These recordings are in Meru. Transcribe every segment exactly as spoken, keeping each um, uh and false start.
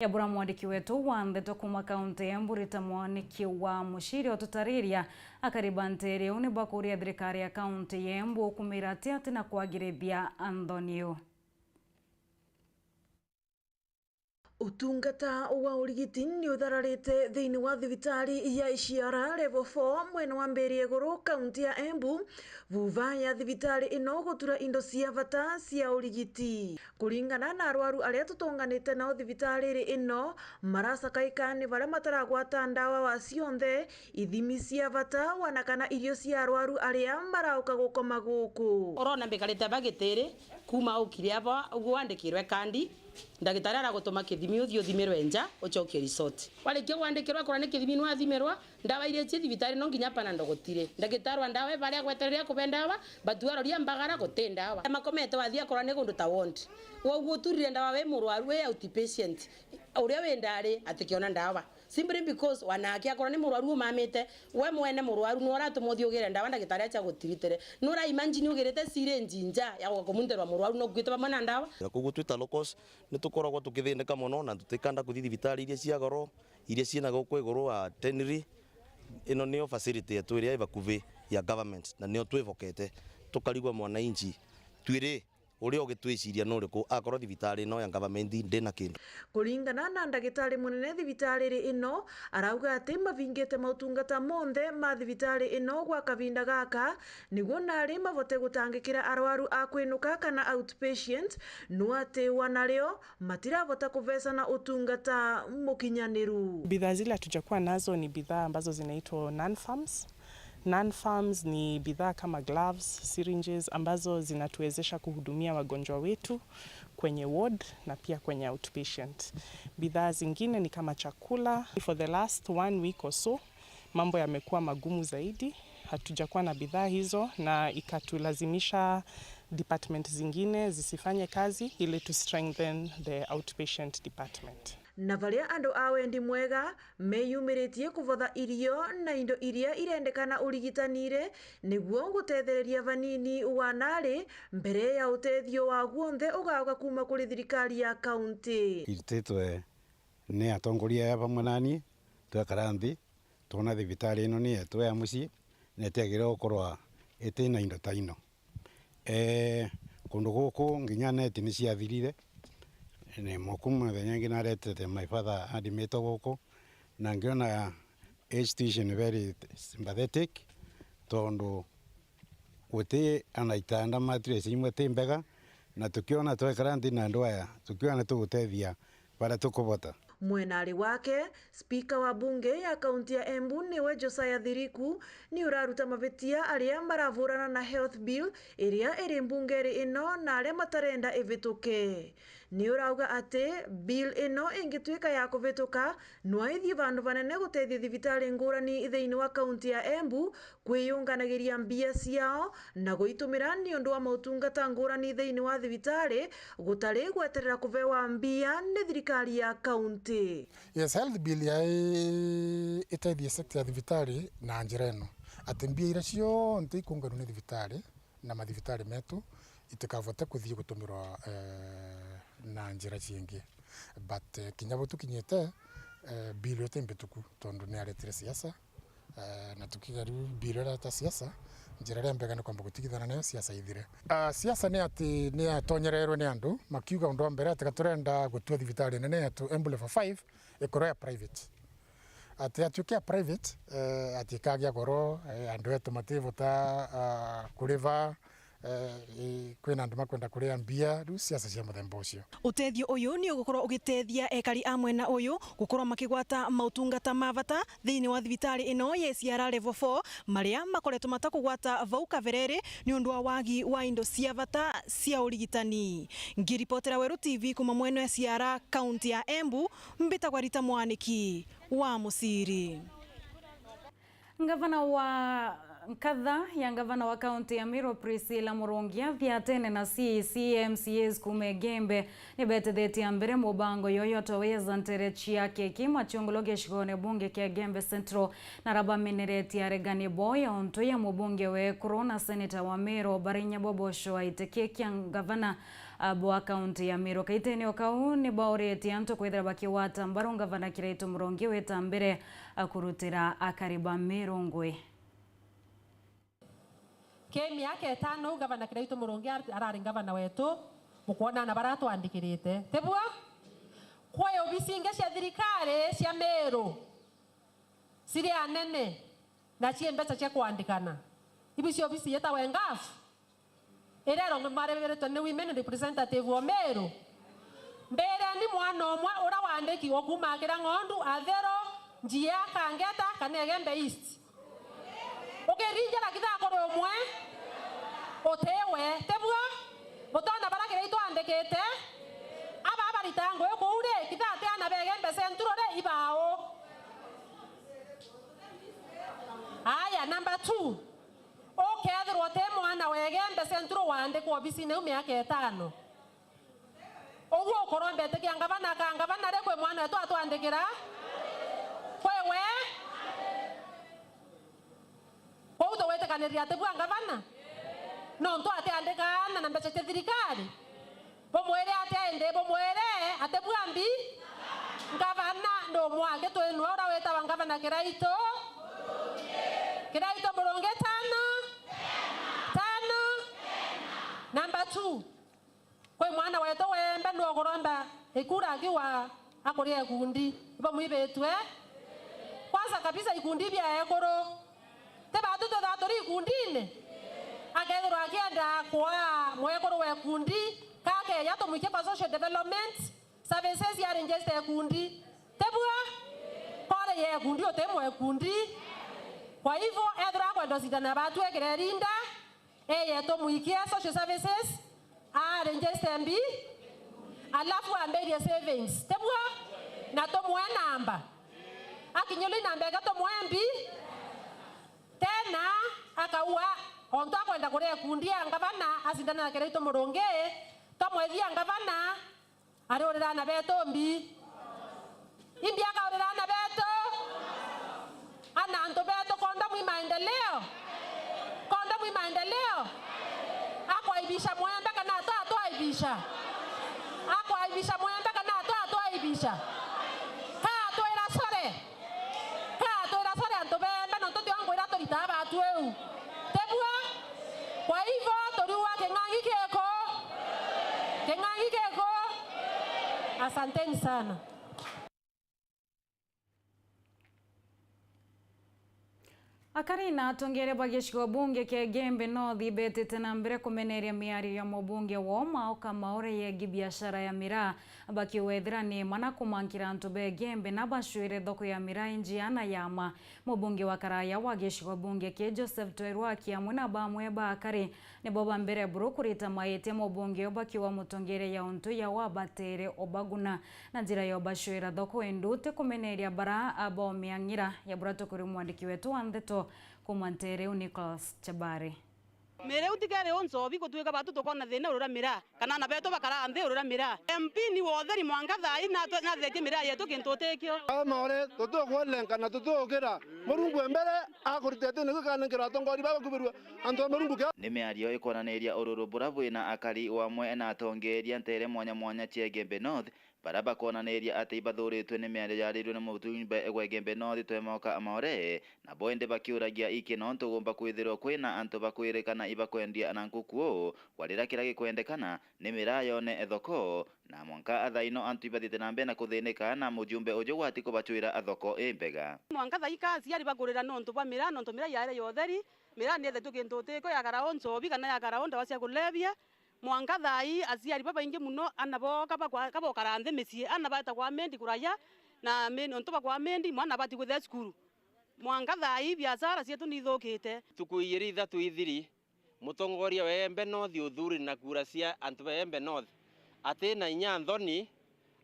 Yabura mwandiki wetu wa ndeto kuuma kaunti ya Embu, Rita Mwaniki wa Muciri, ututariria akari ba nteere iu ni bakuria thirikari ya kaunti ya Embu ukumira atia ati na kwagirithia nthoni iu. Utungata wa urigiti ni uthararite thiini wa thibitari ya Iciara Level four mwena wa Mbiri Iguru, kaunti ya Embu, vuva ya thibitari ino gutura indo cia bata cia urigiti. Kuringana na arwaru aria tutonganite nao thibitariri ino, maracakaika ni baria mataragwata ndawa wa cionthe, ithimi cia bata, wana kana irio cia arwaru aria marauka gukoma guku. Urona mbikarite aba gitiri, kuuma ukire aba, uguo wandikirwe kandi, ndagitari aragutuma kithimi uthii uthimirwe nja, ucokie resort. Warikia kwandikirwa, akorwa ni kithimi nwathimirwa, ndawa iria ci thibitari no nginya panado gutiri. Ndagitari wa ndawa e baria agwetereria kuba ndawa, but waroria mbagara guti ndawa. Makomete wathii akorwa ni gundu ta ward. Wauga uturire ndawa wi murwaru, wi outpatient. Uria wi ndari atikiona ndawa. Simply because wanake akorwa ni murwaru umamite, we mwene murwaru nwe uratuma uthii ugire ndawa ndagitari acha gutiritire. Nura imagine ugirite syringe nja ya guka kumunterwa murwaru na ukuite bamwe na ndawa? Na koguo twi ta locals, ni tukoragwa tukithinika mono na tutikanda kuthii thibitari iria cia goro, iria ciina guku iguru wa Tenri. Ino niyo facility yetu iria i bakuvi ya government, na niyo twivokete. Tukarigwa mwananchi, twiri uria ugitwiciria nuriku, akorwo thibitari ino ya government ndina kindu? Kuringana na ndagitari munene thibitariri ino, arauga ati mabingite mautungata monthe ma thibitari ino gwa kavinda gaka, niguo nari mabote gutangikira arwaru a kwinuka kana outpatient, no ati wanario matirabota kuvecana utungata mukinyaniru. Bidhaa zile hatujakuwa nazo ni bidhaa ambazo zinaitwa non-farms. Non-farms ni bidhaa kama gloves, syringes ambazo zinatuwezesha kuhudumia wagonjwa wetu kwenye ward na pia kwenye outpatient. Bidhaa zingine ni kama chakula. For the last one week or so, mambo yamekuwa magumu zaidi. Hatujakuwa na bidhaa hizo na ikatulazimisha department zingine zisifanye kazi ili to strengthen the outpatient department. Na baria andu a wendi mwega meyumiritie kubotha irio na indo iria irendekana urigitaniire, niguo gutethereria banini wanari mbere ya utethio wa guonthe ugauka kuuma kuri thirikari ya kaunti. Irititwe ni atongoria aya bamwe nani, twekara nthi, twona thibitari ino ni yetu ya mucii, na itiagirire gukorwa itina indo ta ino. Ee, kundu guku nginya neti ni ciathirire. Ni muku muthenya ingi naretete my father admitwo guku, na ngiona H T C ni very sympathetic, tondu guti ana itanda, mattress imwe ti mbega, na tukiona twekara nthi na andu aya, tukiona tugutethia baria tukubota. Mwenari wake, spika wa bunge ya kaunti ya Embu niwe Josiah Thiriku, ni uraruta mabitia aria maravurana na health bill iria iri mbungeri ino na aria matarenda ivituke. Ni urauga ati bill ino ingituika ya kuvituka, no ithie vandu vanene gutethia thibitari ngurani thiini wa kaunti ya Embu kwiyunganagiria mbia ciao na guitumira niundu wa mautungata ngurani thiini wa thibitari, gutari gweterera kubewa mbia ni thirikari ya kaunti. Yes, health bill yai itethie sector ya thibitari na njira ino, ati mbia iria cionthe ikunganwa ni thibitari na mathibitari metu itikavote kuthii gutumirwa, eh, na njira ciingi. But, eh, kinya bu tukinyite, eh, bill iyo ti mbituku tondu ni aretire siasa. Eh, na tukiga riu bill ireta siasa, njira iria mbega ni kwamba gutigithana nayo siasa ithire. Ah, siasa ni ati ni atonyererwe ni andu, makiuga undu wa mbere ati gaturenda gutua thibitari nene yetu Embu Level five ikorwe ya private. Ati atuike ya private, eh, ati ikagia goro, eh, andu etu mativota, ah, kuriva, eh, i-, kwina andu makwenda kuria mbia, riu siasa cia muthemba ucio. Utethio uyu ni ugukorwo ugitethia ekari a mwena uyu gukorwo makigwata mautungata ma bata thiini wa thibitari ino ya Iciara Level four, maria makoretwo matakugwata vau kabere ri ni undu wa wagi wa indo cia bata cia urigitani. Ngiripotera Weru T V kuuma mwena wa Iciara, kaunti ya Embu, mbitagwa Rita Mwaniki wa Muciri. Ngavana wa, nkatha ya ngavana wa kaunti ya Meru Priscilla Murungi athiatene na C E C M C As kuuma Igembe nibetethetie mbere mubango yoyo Toweza ntere cia Keki Machungulu gicigone bunge kia Igembe Central, na rabameneretie aregani bo ya untu ya mubunge wa ekuru na seneta wa Meru Obarinya Bobosho aitikie kia ngavana Abo a kaunti ya Meru kaitene o kau ni bauritie antu kwithira bakigwata mbaru ngavana Kiraitu Murungi wita mbere a kurutira akari ba Meru ngui. Ki miaka itano uu gavana Kiraitu Murungi ar-, arari ngavana wetu, bukwona na baria atwandikirite. Tibua? Kwi obisi ingi cia thirikari cia Meru ciri anene na cii mbeca cia kwandikana. Ibu cio obisi yetawe ngaf, iria irongoreretwe ni women representative o Meru. Mbireni mwana umwe uria wandiki o kuuma Kirang'ondu, Athiru, Njia, Kangeta kana Igembe East. Ukiringira kithaa kuri umwe, utiwe. Tibua? Butona baria Kiraitu andikite, aba barita ngui kuu ri, kithaa ti ana ba Igembe Central ri, ibao. Aya, number two. Ukethirwa uti mwana wa Igembe Central waandikwa obisine iu miaka itano. Uguo ukoromba itikia ngavana ka ngavana ri, kwi mwana wetu atwandikira? Kwi we? Kwou tugwitikaniria ati bua ngavana? Nontu atiandikaa na, na mbeca cia thirikari? Bumwire atia indi? Bumwire ati bua mbi? Ngavana ndumwake twinua uria witawa ngavana Kiraitu. Kiraitu Murungi tano. Tano. Number two. Kwi mwana wetu wembe nukuromba ikura akiuga akuria ikundi ibamwibitue. Kwanza kabisa ikundi bia ekuru. Ti batu twithaa turi ikundine? Akethirwa akienda kwaa mwekuru wa ikundi, kakeja tumwikie kwa social development services ya register ikundi. Tibua? Kore ya ikundi uti mwa ikundi. Kwa hivyo, ethirwa akwenda ucindana na batu ekire rinda, eye tumwikie social services, a register mbi, alafu ambirie savings. Tibua? Na tumwe namba. Akinyilwa i namba eke tumwe mbi. Tena akaua, ontu akwenda kuria ikundi ya ngavana, acindana na Kiraitu Murungi, twamwethia ngavana, ariurira ana betu mbi. Imbi akaurira ana betu? Ana antu betu, kondomu i maendeleo? Kondomu i maendeleo? Akwaibisha mwembe kana atatwaibisha? Akwaibisha mwembe kana atatwaibisha? Katwira sore? Ka twira sori antu bembe, nontu tio ngwira turitaa batu eu. Tibua? Kwa hivyo, turiua king'ang'i kiku? King'ang'i kiku? Asanteni sana. Akari na atongeria ba gicigo bunge kia Igembe North ibetite na mbere kumeneria miario ya mubunge wao Mwaoka Maore yegi biashara ya miraa, bakiuga ethira ni ma na kumankira antu ba Igembe na bacwire thoko ya miraa injia na ya ma. Mubunge wa karaya wa gicigo bunge ki Joseph Twerwaki amwe na bamwe ba akari nibo ba mbere buru kurita maitia mubunge uyu bakiuga mutongeria ya untu ya wabatere ubaguna na njira ya ubacwira thoko, indi uti kumeneria bara abomia ng'ira ya bura tukuri mwandiki wetu wa ndeto kuuma ntere iu Nicholas Chabari. Miriu tikeri u nchobi gutwika batu tukona thina urura miraa, kana ana betu bakara nthi urura miraa. M P ni wa utheri mwanka thaa ii natwe-, nathetie miraa yetu kintu utikio. Aa Maore, tutukwelenka na tutukira. Murungu e mbere akurita ati nigu kanengira atongoria baba kubirua antu a Murungu kia. Ni miario ikwonaniria ururu bura bwina akari wamwe na atongeria ntere mwanya mwanya cia Igembe North, bara bakwonaniria ati ibathuritwe ni miario yaririrwe ni mujumbe gwa Igembe North Twerwaki Maore, nabo indi bakiuragia iki nontu gumba kwithirwa kwina antu bakwirikana ibakwendia na nkuku uu, kwa riria kiria gikwendekana ni miraa yone thoko, na mwanka thaino antu ibathiite na mbere na kuthinika na mujumbe uju gwati kubacwira thoko imbega. Mwanka thaika aciari bagurira nontu bwa miraa, nontu miraa yaere ya utheri, miraa ni ethetwe kintu utiko yakara o nchobi kana yakara o ndawa cia kulevya. Mwanka thaa ii aciari babaingi muno ana boo kaba kwa-, kabokara nthi micii, ana baetagwa mendi kuraya, na me-, nontu bakwa mendi, mwana abati kwithia cukuru. Mwanka thaa ii biashara cietu ni ithukite. Ntuku ijiri ithatu ithiri, mutongoria wa Igembe North uthuri na kura cia antu ba Igembe North, atina inya nthoni,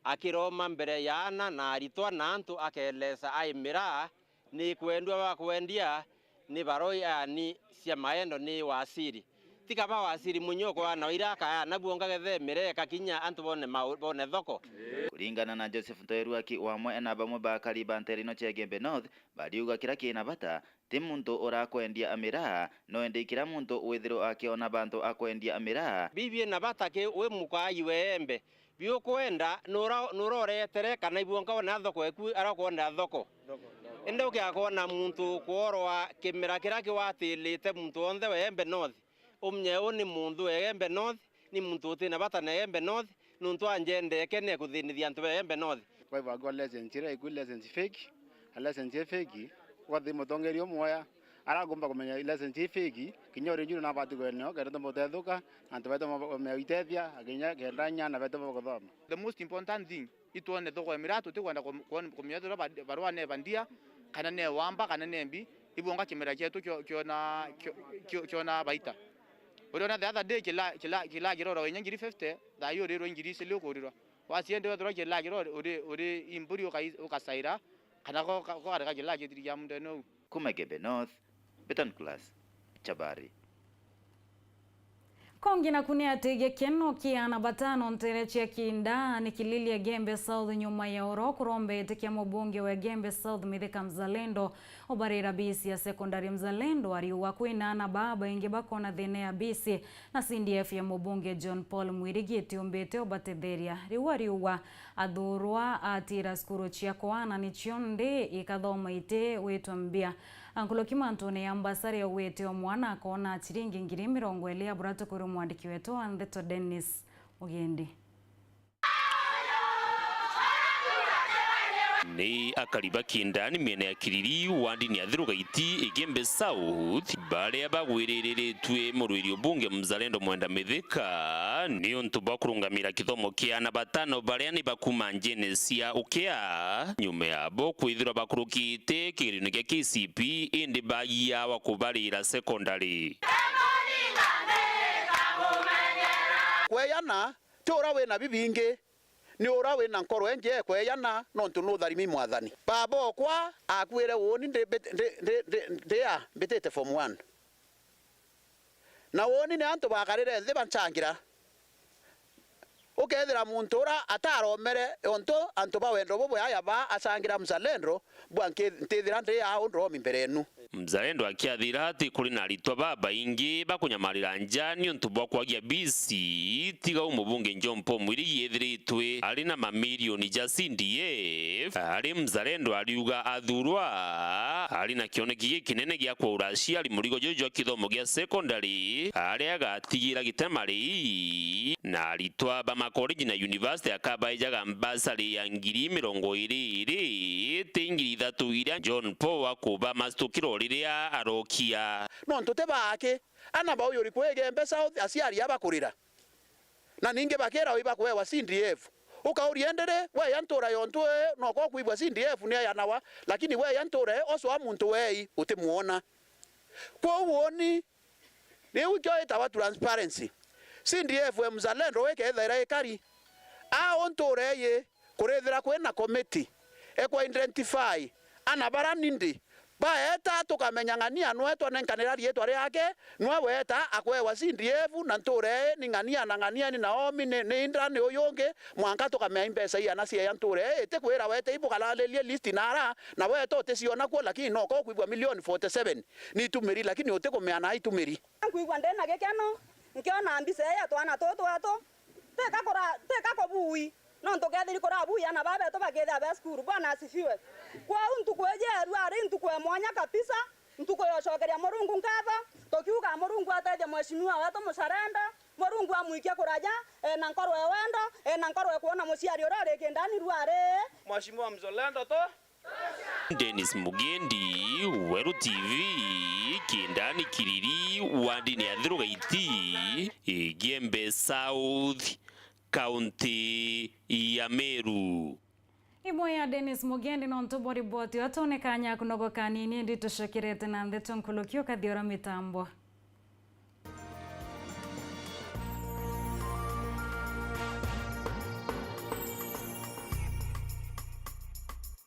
akiroma mbere ya ana na aritwa na antu akeelesa ai miraa ni kwendua bakwendia ni baroyani cia maendo ni wasiri. Ti kaba wasiri munyoko ana ira akaya nabuo ngagethe mireka kinya antu bone mau-, bone thoko. Kuringana na Joseph Ntoeruaki, wamwe na bamwe ba akari ba ntere ino cia Igembe North, bariuga kira kina bata ti muntu urakwendia miraa, no indi kira muntu withirwa akiona bantu akwendia miraa. Bibi na bata ki wi mukaaji wa iembe, biukwenda nura-, nuroretere kana ibwonka wona thoko eku arakwenda thoko. Indi ukiakwona muntu kworwa kimera kiria kiwatirite muntu wonthe wa Igembe North, umenye uu ni muntu wa Igembe North, ni muntu utina bata na Igembe North, nuntu anjendeke ni kuthinithia antu ba Igembe North. Kwa hivyo agua license iria iku license fake, a license i fake, ugathi mutongeria umwe oya, aragomba kumenya license i fake, kinya uri njuru nabati kweneo, kenda tumba utethuka, na antu betu bamenya itethia, kinya kenda nyana betu bakuthoma. The most important thing, itwone thoko ya miraa, tutikwenda kum-, kwon-, kumenya thira ba-, barua ne bandia, kana ne wamba, kana ne mbi, ibwonga kimera kietu kio-, kiona, kio-, kio-, kiona baita. Uriona the other day kila, kila, kila kiroro wenya ngiri fifty, thaa hii urirwa ngiri isili ukurirwa. Waciende wethirwa kila kiroro uri, uri imburi ukai-, ukasaira, kana ko-, ko-, kokareka kila gitiri kia muntu ene uu. Kuma Igembe North, Beton Class, Chabari. Kongi naku ni ati gikeno kia ana batano ntere cia Kinda ni kililie Igembe South nyuma ya oro kurombete kia mubunge wa Igembe South Mithika Mzalendo ubarira bisi ya secondary. Mzalendo ariuga kwina ana babaingi bakona thina ya bisi na C D F ya mubunge John Paul Mwirigi itiumbite ubatetheria. Riu ariuga athurwa atira cukuru cia kwana nicio ndi ikathoma iti witwa mbia. Ankuloki mantune ya mbasari augwete o mwana akona ciringi ngiri mirongo iri ya buratu kuri mwandiki wetu wa ndeto Dennis Mugendi. Ni akari ba Kindani miene ya Kiriri, wandini ya Thiru Gaiti, Igembe South, baria bagwiririritue murwiri ubunge Mzalendo Mwenda Mithika, ni untu bwa kurungamira kithomo kia ana batano baria ni bakuma njene cia ukea, nyuma ya bo kwithirwa bakurukite kigerio-ini kia K C P E indi bagia wa kubarira secondary. Kweyana ti ura wina bibingi, ni ura wina nkoro enje ekweyana, nontu nutharimi Mwathani. Baba okwa akuire uuni ndi, ndi, ndi, ndi, ndi a mbitite form one. Na uuni ni antu bakarire nthi bancangira. Ukethira muntu ura ataromere, ontu antu ba wendo bubwe aya ba acangira Mzalendo, bwa nki-, ntithira ndi aa undu omi mbere enu. Mzalendo akiathira ati kuri na aritwa babaingi bakunyamarira nja niuntu bwa kwagia bisi, tiga u mubunge John Paul Mwirigi ethiritwe ari na mamirioni ja C D F, ari Mzalendo ariuga athurwa ari na kioneki gikinene gia kwaura aciari murigo juju jwa kithomo gia secondary, aria agatigira gitema rii, na aritwa ba makoleji na university akabaijaga mbasari ya ngiri mirongo iri iri, ti ngiri ithatu iria John Paul akuba macitukiro riria arokia. Nontu ti baaki, ana bauyuri kwi Igembe South aciari a bakurira. Na ningi bakira ui bakwewa C D F. Ukauria ndiri, weya ntura yontu ii, noko kwigua C D F ni ayanawa, lakini weya ntura ii, oco a muntu wei, utimwona. Kwou uuni, riu ikio itawa transparency. C D F e Mzalendo wikethaira ikari. A u ntura ii, kurithira kwina committee, ekwa identify, ana bara nindi, baeta tukamenya ng'ania nwe twanenkanira riitwa riake, nwe weta akwewa C D F na ntura ii ni ng'ania na ng'ania ni Naomi ni, ni Indra ni uyu ungi, mwanka tukamenya imbeca iana cieya ntura ii, itikwira wete ibukararirie list nara, na weta uticiona kuo, lakini noko ukwigua milioni forty seven ni itumiri, lakini utikumenya na itumiri. Nkwigua ndi na gikeno, nkiona mbica ii ya twana tutu twatu, tika kura-, tika kubui. Nontu kethiri kurabui ana baba betu bakethira be cukuru. Bwana asifiwe. Kwou ntuku iji ya rua ari ntuku ya mwanya kabisa, ntuku ya ucokeria Murungu nkatho, tukiuga Murungu atethie mheshimiwa wetu Mzalendo, Murungu amwikie kuraja, ena nkoro ya wendo, ena nkoro ya kwona muciari uria uri Kindani rua ari. Mheshimiwa Mzalendo tu. Dennis Mugendi, Weru T V, Kindani Kiriri, wandini ya Thiru Gaiti, Igembe South, kaunti ya Meru. Imwe ya Dennis Mugendi nontu bwa riboti iyo, tone kanya kunogoka kanini, indi tucokerete na ndeto nkuruki ukathiura mitambo.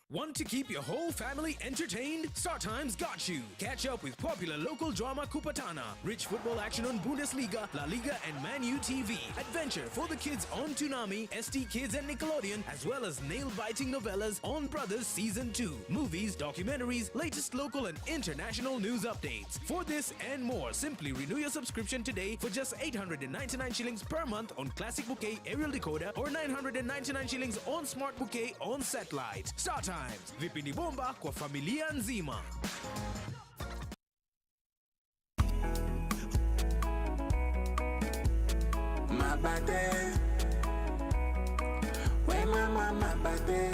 Want to keep your whole family entertained? StarTime's got you. Catch up with popular local drama Kupatana, rich football action on Bundesliga, La Liga, and Man U T V, adventure for the kids on Toonami, S T Kids, and Nickelodeon, as well as nail-biting novellas on Brothers Season two, movies, documentaries, latest local and international news updates. For this and more, simply renew your subscription today for just eight hundred and ninety-nine shillings per month on Classic Bouquet aerial decoder or nine hundred and ninety-nine shillings on Smart Bouquet on satellite. StarTimes, vipindi bomba kwa familia nzima. Mabate. We mama, mabate.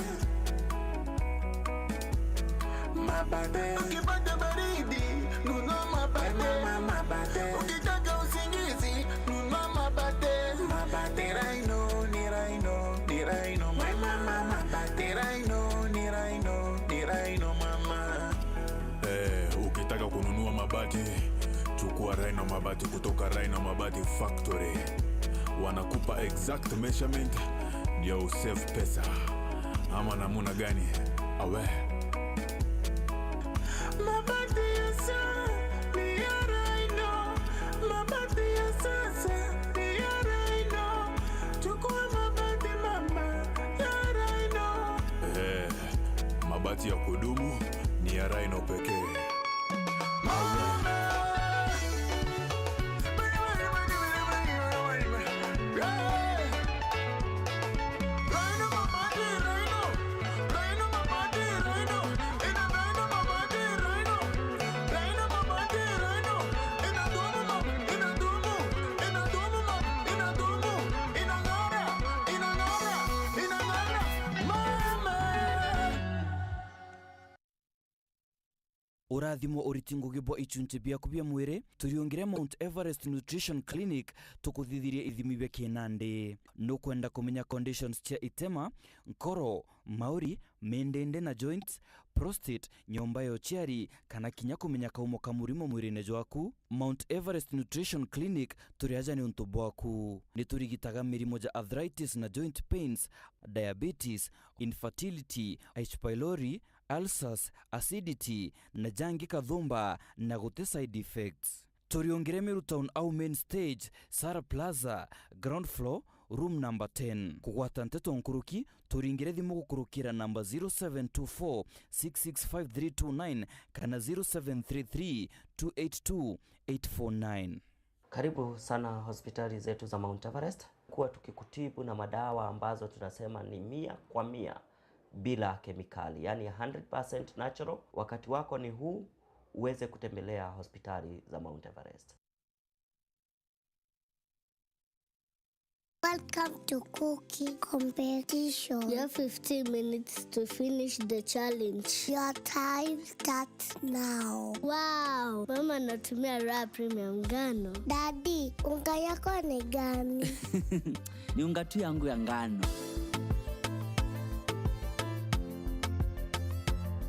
Mabate. Ukipata baridi, nunua mabate. We mama, mabate. Ukitaka usingizi, nunua mabate. Mabate. Ni Rhino, ni Rhino, ni Rhino, mama. Mabate. Ni Rhino, ni Rhino, ni Rhino, mama. Eh, ukitaka kununua mabati, chukua Rhino Mabati kutoka Rhino Mabati Factory. Wanakupa exact measurement, ndio usave pesa. Ama namuna gani? Awe. Mabati ya sa-, ni ya Rhino. Mabati ya sasa ni ya Rhino. Chukua mabati mama ya Rhino. Eh, mabati ya kudumu ni ya Rhino pekee. Urathimo uriti ngugi bwa ichunchi biaku bia mwiri, turiungire Mount Everest Nutrition Clinic, tukuthithirie ithimi bia kinandi. Nukwenda kumenya conditions cia itema, nkoro, mauri, mindindi na joints, prostate, nyomba ya uciari, kana kinya kumenya kaumo ka murimo mwirine jwaku? Mount Everest Nutrition Clinic turi aja niuntu bwaku. Niturigitaga mirimo ja arthritis na joint pains, diabetes, infertility, H. pylori, ulcers, acidity, na jangi kathumba na guti side effects. Turiungire Meru Town au main stage, Sara Plaza, ground floor, room number ten. Kugwata nteto nkuruki, turingire thimu gukurukira namba zero seven two four six six five three two nine kana zero seven three three two eight two eight four nine. Karibu sana hospitali zetu za Mount Everest. Kuwa tukikutibu na madawa ambazo tunasema ni mia kwa mia bila kemikali, yani hundred percent natural. Wakati wako ni huu uweze kutembelea hospitali za Mount Everest. Welcome to cooking competition. You have fifteen minutes to finish the challenge. Your time starts now. Wow, mama anatumia Raha Premium ngano. Daddy, unga yako ni gani? Ni unga tu yangu ya ngano.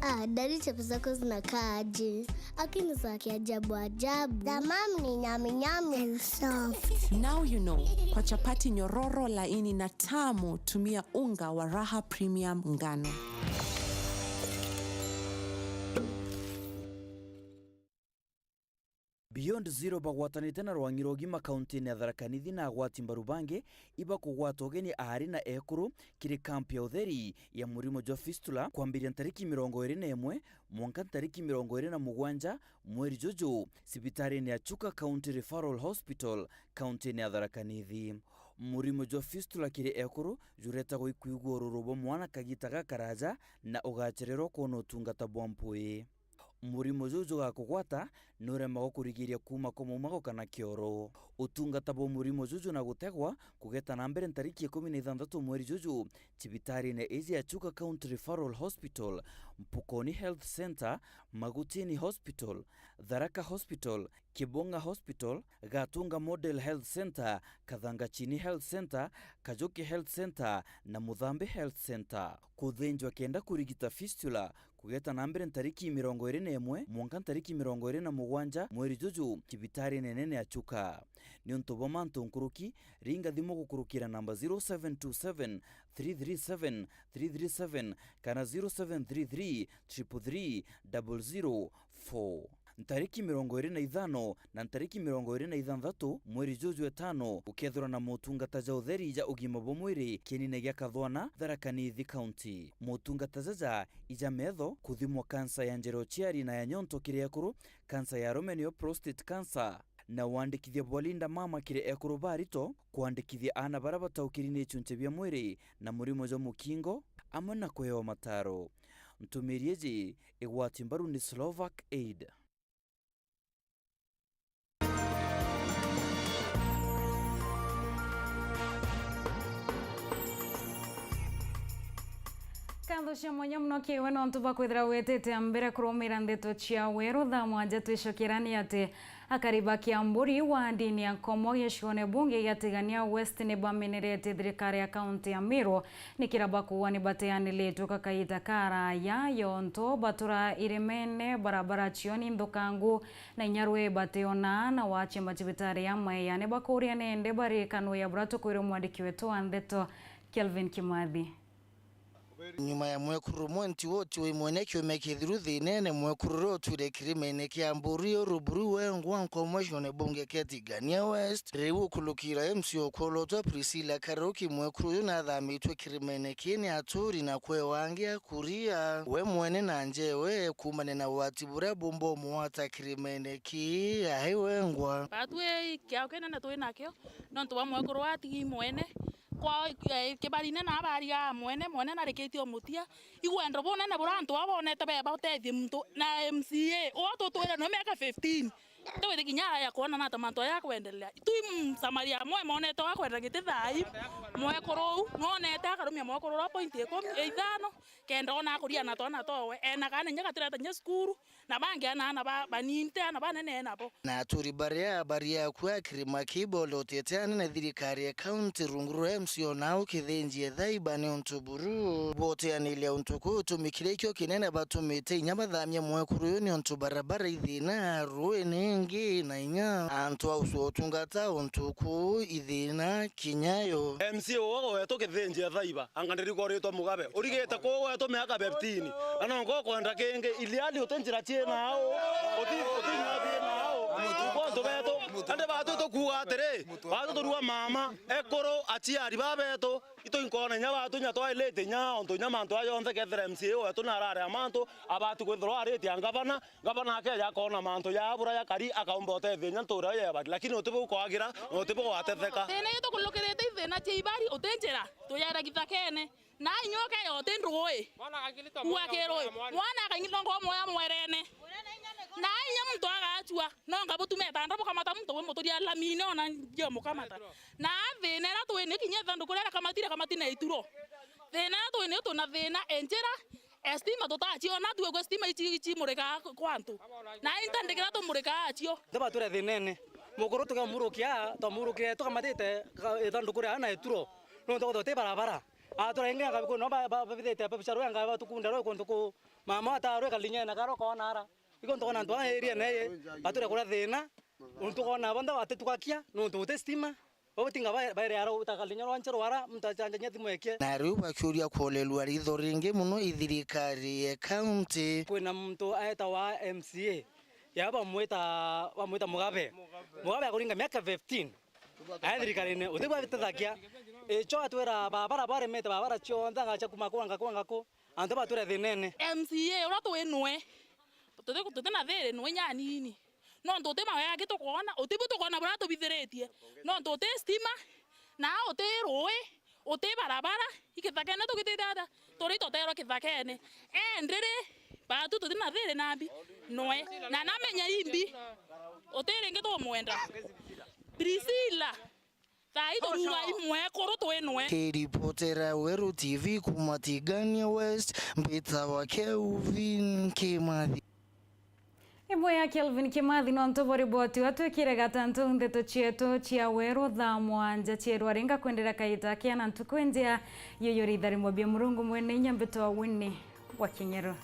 Ah, daddy, chapo zako zinakaa aje? Lakini za kiajabu ajabu. The mom ni nyami nyami and soft. Now you know, kwa chapati nyororo, laini na tamu, tumia unga wa Raha Premium ngano. Beyond Zero bagwatanite na rwang'i rwa ugima kauntine ya Tharaka Nithi na agwati mbaru bangi ibakugwata ugeni aari na ekuru kiri kampu ya utheri ya murimo jwa fistula kwambiria ntariki mirongo iri na imwe mwanka ntariki mirongo iri na mugwanja mweri juju, cibitarine ya Chuka County Referral Hospital, kauntine ya Tharaka Nithi. Murimo jwa fistula kiri ekuru juretagwa ikwigua ururu bwa mwana kagita gakaraja na ugachererwa kwona utungata bwa mpui. Murimo juu jugakugwata nuremagwa kurigiria kuuma kwa maumago kana kioro. Utungata bwa murimo juju na gutegwa kugeta na mbere ntariki ikumi na ithanthatu mweri juju, cibitarine iji ya Chuka County Referral Hospital, Mpukoni Health Centre, Magutini Hospital, Tharaka Hospital, Kibonga Hospital, Gatunga Model Health Centre, Kathangachini Health Centre, Kajuki Health Centre na Muthambi Health Centre. Kuthinjwa kenda kurigita fistula kugeta na mbere ntariki mirongo iri na imwe mwanka ntariki mirongo iri na mugwanja mweri juju cibitarine nene ya Chuka. Niuntu bwa mantu nkuruki, ringa thimu gukurukira namba zero seven two seven three three seven three three seven kana zero seven three three triple three double zero four. Ntariki mirongo iri na ithano na ntariki mirongo iri na ithanthatu mweri juju etano, gukethirwa na motungata ja utheri ja ugima bwa mwiri kienine gia Kathwana, Tharaka Nithi County. Motungata jaja ija metho, kuthimwa kansa ya njira uciari na ya nyonto kiri ekuru, kansa ya arume niyo prostate cancer, na wandikithia bwa Linda Mama kiri ekuru barito, kwandikithia aana baria bataukiri ni ichunche bia mwiri na murimo jwa mukingo, amwe na kuewa mataro. Ntumiri iji igwati mbaru ni Slovak Aid. Nkatho cia mwanya mono kiiwe nontu bwa kwithira witite mbere kurumira ndeto cia weru thaa mwanja. Twicokera ni ati akari ba Kiamburi wa ndini ya Nkomo gicione bunge gia Tigania West ni bameneretie thirikari ya kaunti ya Meru ni kira bakuuga ni bateanilitwe ka kaita karaya yontu batura irimene, barabara cio ni nthukangu na inya rwi bationa na wache macibitari ya maeyane bakuria nende barikanwe ya bura tukwirwe mwandiki wetu wa ndeto Kelvin Kimathi. Nyuma ya mwekuru umwe nti woti wi mwene kiume kithiru thinene, mwekuru uria utwire kirimene kia Mburi uruburu wengwa Nkomo gicione bunge kia Tigania West, riu ukulukira M C ukurutwa Priscilla Karuki, mwekuru uyu nathamitwe kirimene kii ni aturi na kwewa angi akuria. We mwene na njewe kuumania na wati buria bumba umwata kirimene kii ai wengwa. Batwi kiao kinene twi nakio nontu bwa mwekuru atigi mwene. Kwa, eh, kibarine na abariga mwene, mwene narikitie umutia. Igwendo bunene buria antu aba bonete beba utethie muntu na M C A uria tutwire no miaka fifteen. Tawite kinya araya kwona nata mantu aya akwendelea. Twi Msamaria mwema onete wa kwenda giti thai, mwekuru uu nonete akarumia mwekuru uria point ikumi, ithano, kenda ona akuria na twana towe. Ena kana inya gatireta inya cukuru, na bangi ana, ana ba, banini, ti ana banene nabo. Na aturi baria baria akua kirima kii bolotete anene thirikari ya kaunti rungu rwa M C O nao kithinjie thaiba ni untu buru boteaniria untu kuu utumi kiria ikio kinene batumite inya bathamia mwekuru uyu ni untu barabara ithina, rui ningi na inya antu a ucua utungata untu kuu ithina kinya yo. M C O wetu kithinjie thaiba. Anga ndirikoritwe Mugabe. Urigite kuu gwetu miaka fifteen. Na nongo ukwenda kingi, iliali uti njira ciina au. Uti, uti nyua ciina au. Kwa antu betu, andi batu tukuuga atiri, batu turua mama, ekuru, aciari ba betu, itu inkona inya batu inya twailite inya, ontu inya mantu aja onthe kethira M C A wetu narare amantu, abati kwithirwa aritie a ngavana, ngavana akeja akona mantu ja bura jakari, akaumba utethia inya ntura iyo ya bati, lakini uti bukwagira, na uti bugwatetheka. Thina ii tukulukirite ithina cia ibari, uti njira, tuyera githakene. Na inya ukeya uti ndui. Mwana akang'itwa Ua mwana kirui. Mwana akang'itwa ngo moya mwerene. Na inya muntu agachua, no ngabutume tanda bukamata muntu wi muturia lamine ona njio mukamata. Na thina ira twi ni kinya ithanduku riria kamatire kamati na ituro. Thina ira twi ni tuna thina e njira, e stima tutaciona, tue kwi stima ici, icimurika kwa antu. Na intandikira tumurika acio. Nthe batwire thinene. Mukuru tukamurukia, twamurukire tukamatite ka-, ithanduku ria na ituro. Nontu kwithirwa ti barabara. Atwira ingi anga biku no ba, ba, babithite pa bicharo anga batukunda rwe kuntu ku mama atarwe kalinya na karo kona ara. Iko ntu kona antu a area na ye, batwire kuria thina. Untu kona bonthe batitukakia, nontu guti stima. Bo butinga ba, baire ara utakalinya rwa nchero ara, muntu achanjania thimu ekie. Na riu bakiuria kuolelua ritho ringi mono i thirikari ya county. Kwina muntu aetawa M C A. Ya bamwita, bamwita Mugabe. Mugabe akuringa miaka fifteen. Ae thirikarine, uti bwa bitethakia. Icho atwira babara baremete babara chionthe, ngacha kuma kwa ngaku ngaku. Antu batwira thinene. M C A uria twi nwe. Tuti, tuti na thiri nwe nyanini. Nontu uti mawega aki tukwona, uti bu tukwona buria tubithiritie. Nontu uti stima, na uti rui, uti barabara, ikithakene tugitite atia? Turi tuterwe kithakene. Endiri, batu tuti na thiri nambi, nwe. Na namenya imbi, uti ringi tumwenda. Priscilla, thaa ii turuga imwekuru twi nwe. Kiripotera Weru T V kuma Tigania West, mbitawa Kelvin Kimathi. Ibwega Kelvin Kimathi, nontu bo riboti watwikire gatantu ndeto cietu cia weru thaa mwanja cia irwari. Ngakwendera kaita kea na ntuku injea. Yuyu ritharimo bia Murungu mwene inya mbitwa Winnie wa Kinyeru.